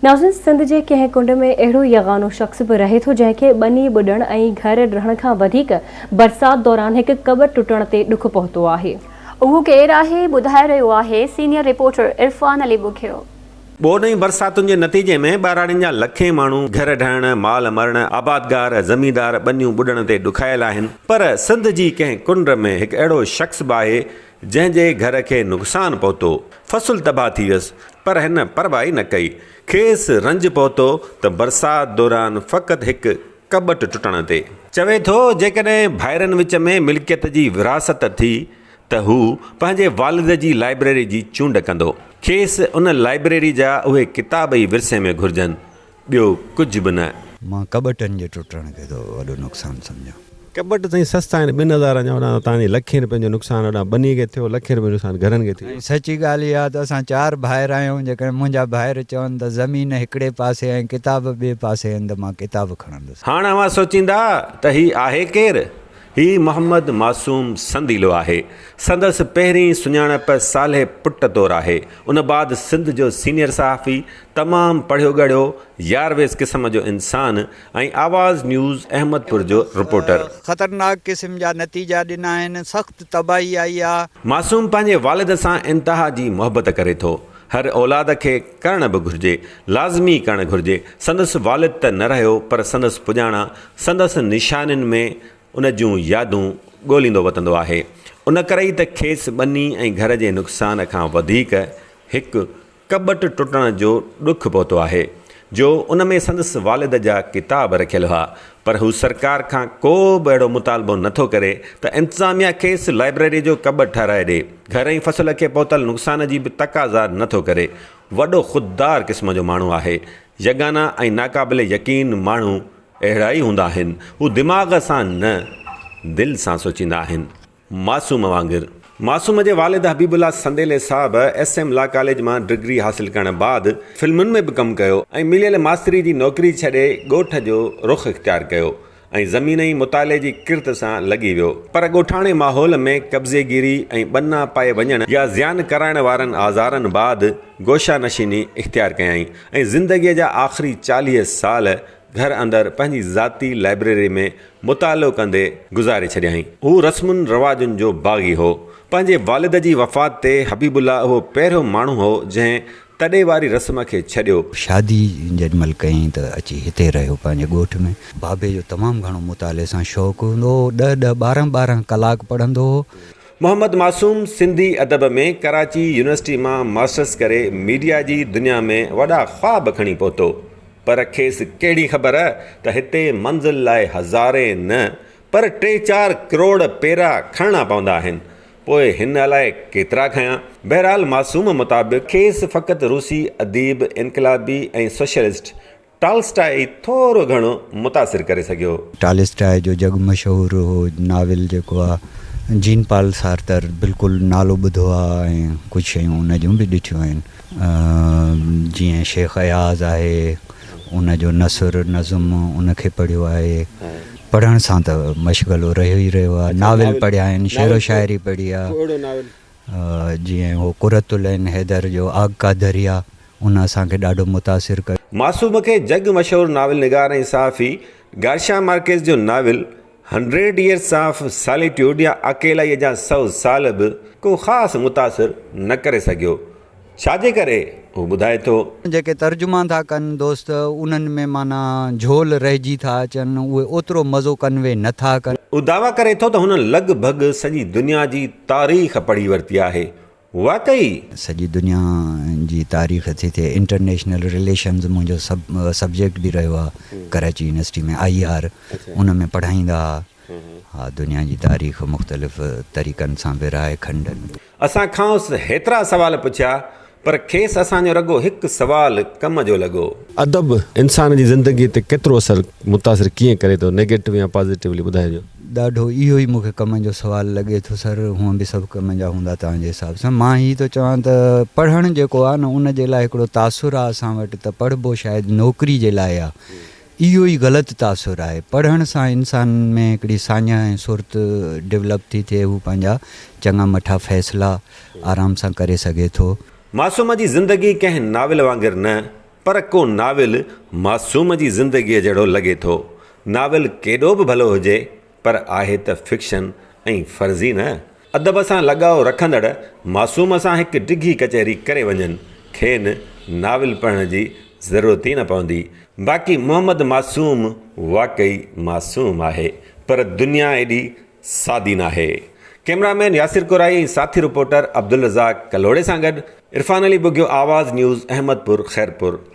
ناظرين سنڌ جي ڪنهن ڪنڊ ۾ اهڙو يگانو شخص به رهي ٿو جنهن کي ٻني ٻڏڻ ۽ گهر ڊهڻ کان وڌيڪ برسات دوران هڪ قبر ٽٽڻ تي ڏک پهتو آهي. اهو ڪير آهي ٻڌائي رهيو آهي سينيئر رپورٽر عرفان علي ٻگهيو. ٻوڏ ۽ برساتن جي نتيجي ۾ ٻهراڙين جا لکين ماڻهو گهر ڊهڻ، مال مرڻ، آبادگار، زميندار ٻنيون ٻڏڻ تي ڏکايل آهن پر سنڌ جي ڪنهن ڪنڊ ۾ هڪ اهڙو شخص به آهي جنهن جي گهر کي نقصان پهتو، فصل تباهه ٿي ويس پر هن پرواهه ئي نه ڪئي. کيس رنج پهتو ته برسات دوران فقط هڪ ڪٻٽ ٽٽڻ تي. چوي ٿو، جيڪڏهن ڀائرن وچ ۾ ملڪيت جي ورهاست ٿي ته هو پنهنجي والد جي لائبريري جي چونڊ ڪندو. کيس ان لائبريري جا اهي ڪتاب ئي ورثي ۾ گهرجن. ٻيو ڪجهه به نه. مان ڪٻٽن جي ٽٽڻ کي ٿو وڏو نقصان سمجهان. ڪٻٽ سائين سستا آهن ٻن هزارن جا هوڏانهن توهان جي لکين رپين جو نقصان هوڏانهن ٻني کي ٿيو لکين رپين جو نقصان گهرن کي ٿيو. ۽ سچي ڳالهه اها ته اسان چار ڀائر آهيون جيڪڏهن منهنجا ڀائر چون ته زمين هڪڙي پاسي ۽ ڪتاب ٻئي پاسي آهن ته مان ڪتاب کڻندس. هاڻ اوهان سوچيندا ته هي آهي ڪير؟ هي محمد معصوم سنديلو آهي. سندس پهرين سڃاڻپ صالح پٽ طور آهي. ان بعد سنڌ جو سينيئر صحافي، تمام پڙهيو ڳڙهيو، يار ويس قسم جو انسان ۽ آواز نيوز احمدپور جو رپورٽر. خطرناڪ قسم جا نتيجا ڏنا آهن، سخت تباهي آئي آ. معصوم پنهنجي والد سان انتها جي محبت ڪري ٿو. هر اولاد کي ڪرڻ به گهرجي. لازمي ڪرڻ گهرجي. سندس والد ته نه رهيو پر سندس پڄاڻان سندس نشانين ۾ ان جون يادون ڳوليندو وتندو آهي. ان ڪري ئي ته کيس ٻني ۽ گهر جي نقصان کان وڌيڪ هڪ ڪٻٽ ٽٽڻ جو ڏک پهتو آهي، جو ان ۾ سندس والد جا ڪتاب رکيل هئا، پر هو سرڪار کان ڪو به اهڙو مطالبو نه ٿو ڪري ته انتظاميا کيس لائبريري جو ڪٻٽ ٺهرائي ڏي. گهر ۽ فصل کي پهتل نقصان جي به تقاضا نه ٿو ڪري. وڏو خوددار قسم جو ماڻهو آهي. يگانا ۽ ناقابل يقين ماڻهو اهڙا ئي هوندا آهن. هو دماغ سان نه دل سان سوچيندا آهن. معصوم وانگر. معصوم جي والد حبيب الله سنديلي صاحب ايس ايم لا ڪاليج مان ڊگري حاصل ڪرڻ بعد فلمن ۾ به ڪم ڪيو ۽ مليل ماستري جي نوڪري ڇڏي ڳوٺ جو رخ اختيار ڪيو ۽ زمين ۽ مطالعي جي ڪرت سان لڳي ويو پر ڳوٺاڻي ماحول ۾ قبضي گيري ۽ ٻنا پائي وڃڻ يا زيان ڪرائڻ وارن آزارن بعد گوشه نشيني اختيار ڪيائين ۽ زندگي جا آخري 40 سال گهر اندر پنهنجي ذاتي لائبريري ۾ مطالعو ڪندي گذاري ڇڏيائين. هو رسمن رواجن جو باغي هو. پنهنجي والد جي وفات تي حبيب الله اهو پهريون ماڻهو هو جنهن تڏي واري رسم کي ڇڏيو. شادي جيڏي مهل ڪيائين ته اچي هتي رهيو پنهنجي ڳوٺ ۾. بابي جو تمام گهڻو مطالعي سان شوق هوندو هو. ڏهه ڏهه ٻارنهن ٻارنهن ڪلاڪ پڙهندو هو. محمد معصوم سنڌي ادب ۾ ڪراچي يونيورسٽي مان ماسٽرس ڪري ميڊيا جي دنيا ۾ وڏا خواب کڻي پهتو. پر کيس ڪهڙي خبر ته هتي منزل لاء هزارين نه پر ٽي چار ڪروڙ پيرا کڻڻا پوندا آهن. پوء هن الائي ڪيترا کنيا. بهرحال معصوم مطابق کيس فقط روسي اديب، انقلابي ۽ سوشلسٽ ٽالسٽاء ئي ٿورو گهڻو متاثر ڪري سگهيو. ٽالسٽاء جو جڳ مشهور هو ناول جيڪو آ جين پال سارتر بلڪل نالو ٻڌو آ ۽ ڪجهه شيون ان جون به ڏٺيون آهن. جيئن شيخ اياز آهي ان جو نثر نظم ان کي پڙهيو آهي. پڙهڻ سان ته مشغلو رهيو ئي رهيو آهي. ناول پڙهيا آهن، شعر و شاعري پڙهي آهي. جيئن هو قرة العين حيدر جو آگ ڪا دريا ان اسان کي ڏاڍو متاثر ڪيو. معصوم کي جڳ مشهور ناول نگار ۽ صحافي گارشا مارڪيز جو novel hundred years of solitude يا اڪيلائيء جا سئو سال به ڪو خاص متاثر نه ڪري سگهيو. ڇا جي ڪري؟ هو ٻڌائي ٿو. جيڪي ترجما ٿا ڪن دوست انهن ۾ معنيٰ جهول رهجي ٿا اچن اهي اوترو مزو ڪنوي نه ٿا ڪن. هو دعويٰ ڪري ٿو ته هن لڳ ڀڳ سڄي دنيا جي تاريخ پڙهي ورتي آهي. واقعي! سڄي دنيا جي تاريخ ٿي ٿئي. انٽرنيشنل رليشنز منهنجو سبجيڪٽ به رهيو آهي ڪراچي يونيورسٽي ۾ I R ان ۾ پڙهائيندا ها. ها دنيا جي تاريخ مختلف طريقن سان ورهائي کنڊن. اسان کانئس هيترا سوال پڇيا، پر کيس اسان جو رڳو هڪ سوال ڪم جو لڳو. ادب انسان جي زندگيء تي ڪيترو اثر متاثر ڪيئن ڪري ٿو، نيگيٽو يا پازيٽولي ٻڌائجو. ڏاڍو اهو ئي مون کي ڪم جو سوال لڳي ٿو سر، هونئن به سڀ ڪم جا هوندا توهان جي حساب سان. مان هي ٿو چوان ته پڙهڻ جيڪو آهي نه ان جي لاء هڪڙو تاثر آهي اسان وٽ ته پڙهبو شايد نوڪري جي لاء آهي. اهو ئي غلط تاثر آهي. پڙهڻ سان انسان ۾ هڪڙي ساڃاهه ۽ سرت ڊولپ ٿي ٿئي، هو پنهنجا چڱا مٺا فيصلا آرام سان ڪري سگهي ٿو. معصوم جي زندگي ڪنهن ناول وانگر نه پر ڪو ناول معصوم جي زندگيء جهڙو لڳي ٿو. ناول ڪيڏو به ڀلو هجي پر آهي ته فڪشن ۽ فرضي نه. ادب سان لڳاء رکندڙ معصوم سان هڪ ڊگهي ڪچهري ڪري وڃن، کين ناول پڙهڻ جي ضرورت ئي نه پوندي. باقي محمد معصوم واقعي معصوم آهي، پر دنيا ايڏي سادي ناهي. ڪئميرا مين ياسر ڪورائي ۽ ساٿي رپورٽر عبدالرزاق ڪلهوڙي سان گڏ عرفان علي ٻگهيو آواز نيوز احمدپور خيرپور.